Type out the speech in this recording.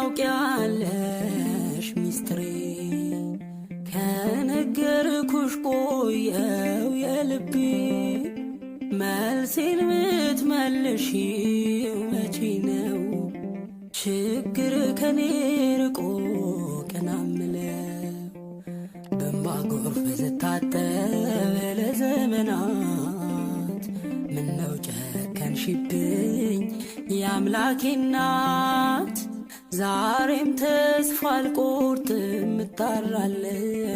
ታውቂያለሽ ሚስጥሬ ከነገርኩሽ ቆየው የልቤ መልሴን ምትመልሺው መቼ ነው? ችግር ከኔ ርቆ ቀና ምለው በእንባ ጎርፍ ስታጠብ ለዘመናት ምነው ጨከንሽብኝ የአምላኬ እናት? ዛሬም ተስፋ አልቆርጥም እጣራለሁ።